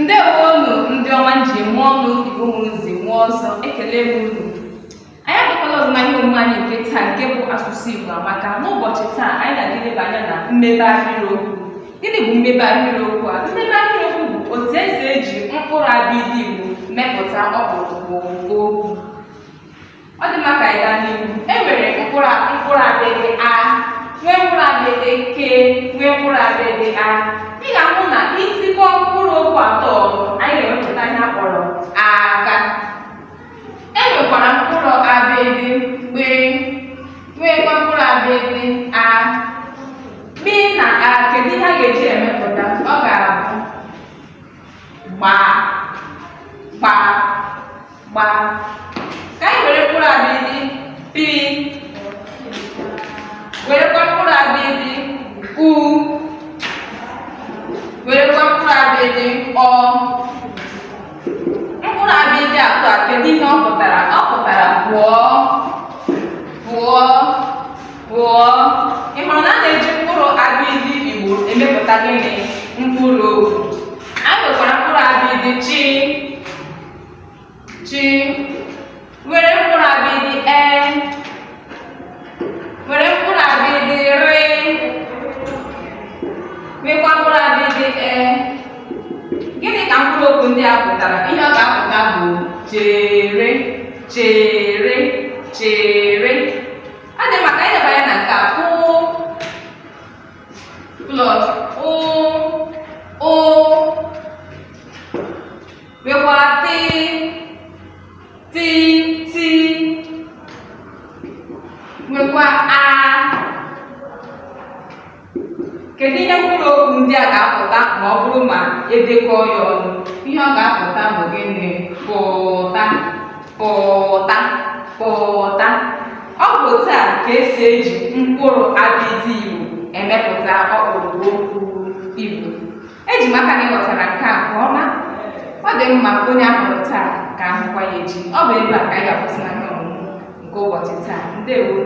Ndewonu ndị ọma m ji eme ọnụ. Igbo mụrụ nze mụọ ọzọ, ekele m unu. Anyị abịakwala ọzọ na ihe omume anyị nke taa, nke bụ Asụsụ Igbo Amaka. N'ụbọchị taa, anyị na-aga ileba anya na mmebe ahịrịokwu. Gịnị bụ mmebe ahịrịokwu a? Mmebe ahịrịokwu bụ otu esi eji mkpụrụ abịdị Igbo mepụta ọkpụrụkpụ okwu. Ọ dị mma, ka anyị gaa n'ihu. E nwere mkpụrụ abịdị a, nwee mkpụrụ abịdị k, nwee mkpụrụ abịdị a. Ị ga-ahụ na itikọ mkpụrụ okwu atọ ọnụ, anyị ga-enwepụta ihe a kpọrọ aka. E nwekwara mkpụrụ abịdị gb, nweekwa mkpụrụ abịdị a. B na a, kedu ihe a ga-eji emepụta? Ọ ga-abụ gba, gba, gba. Ka anyị were mkpụrụ abịdị p, werekwa mkpụrụ abịdị u, werekwa mkpụrụ abịdị ọ. Mkpụrụ abịdị atọ a, kedu ihe ọ pụtara? Ọ pụtara pụọ, pụọ, pụọ. Ị hụrụ na a na-eji mkpụrụ abịdị Igbo emepụta gịnị? Mkpụrụ okwu. Anyị nwekwara mkpụrụ abịdị chi, chi, nwere mkpụrụ abịdị e, nwere mkpụrụ abịdị rị, nwekwa mkpụrụ abịdị e. Gịnị ka mkpụrụ okwu ndị a pụtara? Ihe ọ ga-apụta bụ chere, chere, chere. Ọ dị mma, ka anyị leba anya na nke a. Ụ plus ụ, ụ, nwekwa tị, tị, tị, nwekwa a. Kedu ihe mkpụrụ okwu ndị a ga-apụta ma ọ bụrụ ma edekọọ ya ọnụ? Ihe ọ ga-apụta bụ gịnị? Pụta, pụta, pụta. Ọ bụ otu a ka esi eji mkpụrụ abịdị Igbo emepụta ọkpụrụkpụ okwu Igbo. Eji m aka na ị ghọtara nke a nke ọma. Ọ dị mma, onye a hụrụ taa ka a hụkwa ya echi. Ọ bụ ebe a ka anyị ga-akwụsị na ihe ọmụmụ nke ụbọchị taa. Ndewo.